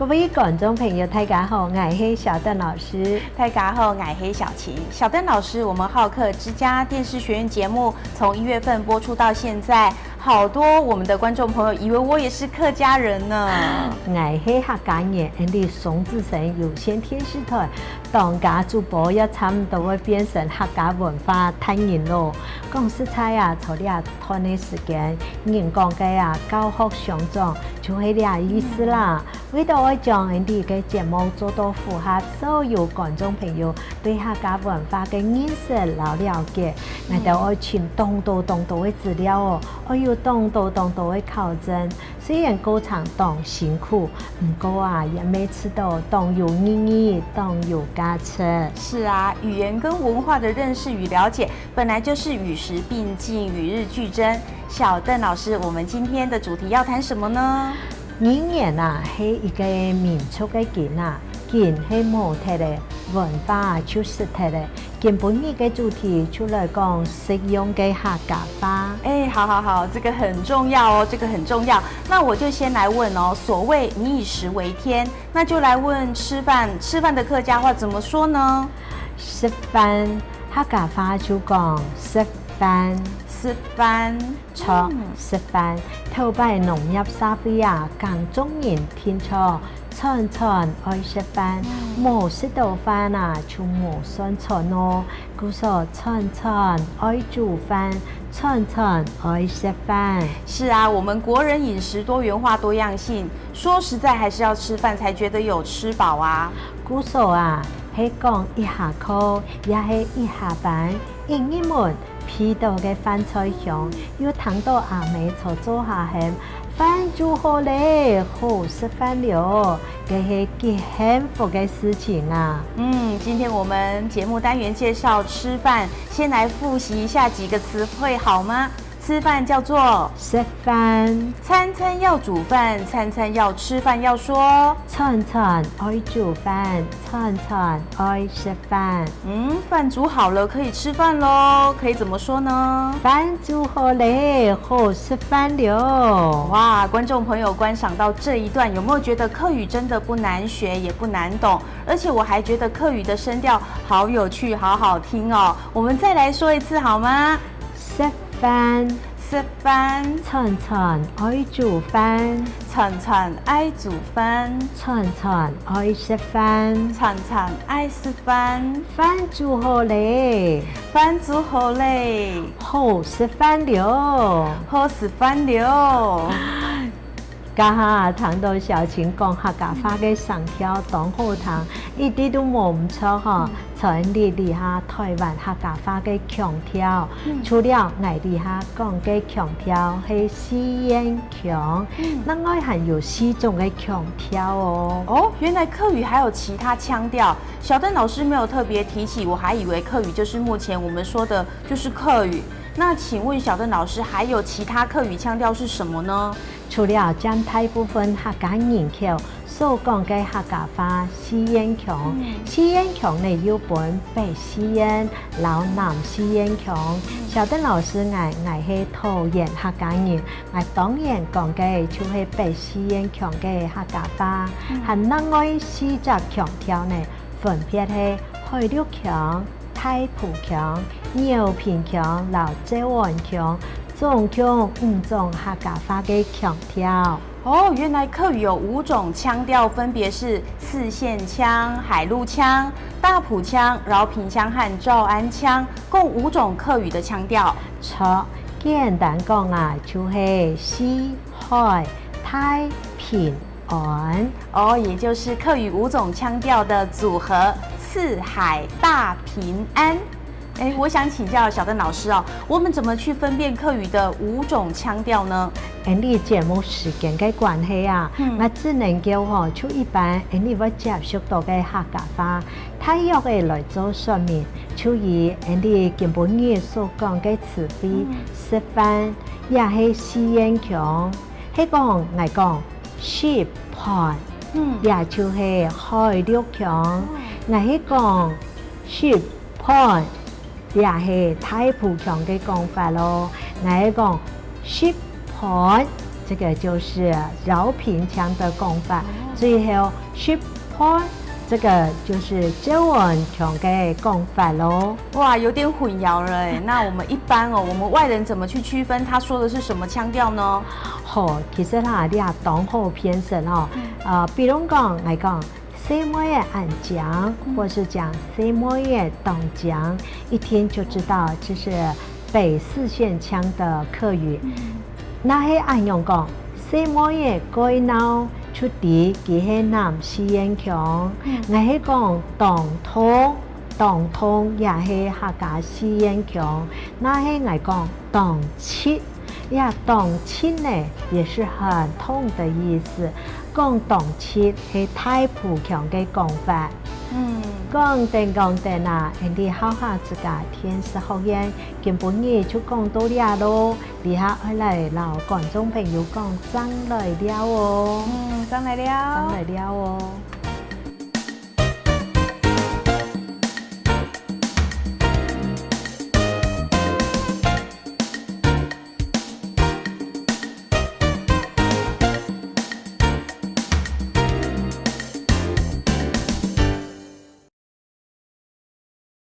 各位觀眾朋友，大家好，𠊎係小鄧老師。大家好，𠊎係小琴。小鄧老師，我們好客之家電視學院節目從1月份播出到現在，好多我們的觀眾朋友以為我也是客家人呢。𠊎係客家人，𪜶哋雙子星有線電視台當家主播也差唔多會變成客家文化達人咯。講實在啊，除了短的時間，人講嘅啊，教學相長，就係這意思啦。為著愛將𪜶哋个節目做到符合所有觀眾朋友對客家文化的認識佮了解，𠊎都愛尋當多當多的資料哦，愛有當多當多的考證。雖然過程當辛苦，毋過啊，也每次都當有意義、當有價值。是啊，語言跟文化的認識與了解，本來就是與時並進、與日俱增。小鄧老師，我們今天的主題要談什麼呢？語言啊，係一个民族个根啊，根係無脫的，文化就失脫的。今晡日个主題就來講實用个客家話。哎，好好好，這個很重要哦，這個很重要。那我就先來問哦，所謂民以食為天，那就來問吃飯，吃飯的客家話怎麼說呢？食飯，客家話就講食飯。食飯。錯，食飯。頭擺農業社會啊，耕種人聽著，餐餐愛食飯，無食到飯啊，就無算餐哦。故說餐餐愛煮飯，餐餐愛食飯。是啊，我們國人飲食多元化、多樣性，說實在，還是要吃飯才覺得有吃飽啊。故說啊，係講一下課，也係一下班，一入門皮到个飯菜香，又聽到阿妹做做下喊飯煮好咧，好食飯了，這係幾幸福的事情啊！嗯，今天我們節目單元介紹吃飯，先來複習一下幾個詞彙好嗎？吃飯叫做食飯，餐餐要煮飯，餐餐要吃飯，要說餐餐愛煮飯，餐餐愛食飯。嗯，飯煮好了可以吃飯嘍，可以怎麼說呢？飯煮好咧，好食飯了。哇，觀眾朋友觀賞到這一段，有沒有覺得客語真的不難學，也不難懂？而且我還覺得客語的聲調好有趣，好好聽哦。我們再來說一次好嗎？食飯，食飯，餐餐愛煮飯，餐餐愛煮飯，餐餐愛食飯，餐餐愛食飯。飯煮好咧，飯煮好咧，好食飯了，好食飯了。家下聽到小琴講客家話个聲調當好聽，一啲都無毋錯吼。在你底下台灣客家話个腔調，除了𠊎底下講个腔調係四縣腔，另外還有四種个腔調哦。哦，原來客語還有其他腔調。小鄧老師沒有特別提起，我還以為客語就是目前我們說的就是客語。那請問小鄧老師，還有其他客語腔調是什麼呢？除了佔大部分客家人口所講个客家話四縣腔，四縣腔呢有分北四縣、佮南四縣腔。小鄧老師𠊎係桃園客家人，𠊎當然講个就係北四縣腔个客家話。還另外四隻腔調呢，分別係海陸腔、大埔腔、饒平腔、佮詔安腔。總共五種客家話个腔調。哦，原來客語有五種腔調，分別是四縣腔、海陸腔、大埔腔、饒平腔和詔安腔，共五種客語的腔調。錯，簡單講啊，就係四海大平安。哦，也就是客語五種腔調的組合，四海大平安。哎，我想請教小鄧老師哦，我們怎麼去分辨客語的五種腔調呢？因為節目時間的關係啊，我只能夠吼，就一般𪜶會接觸到个客家話，大約的來做說明。就以𪜶哋今晡日所講个詞彙，食飯也係四縣腔，係講𠊎講食飯，也就係海陸腔，𠊎係講食盤，也係大埔腔个講法囉。𠊎講食盤，這個就是饒平腔的講法。最後穡破，這個就是浙雲腔个講法囉。哇，有點混淆了哎。那我們一般哦，我們外人怎麼去區分他說的是什麼腔調呢？好，其實啦，你也當好辨識哦。啊，比如講來講，細妹仔按講，或是講細妹仔當講，一聽就知道這是北四縣腔的客語。若係按樣講，細妹仔過腦出佇佢係南四縣腔，若係講當通，當通也係客家四縣腔。若係𠊎講當七，呀當七呢，也是很痛的意思。講當七係大埔腔个講法。講等講等啊，𠊎哋好下自家天師學院，今晡日就講到遮囉，底下愛來老觀眾朋友講正來尞哦。嗯，正來尞。正來尞哦。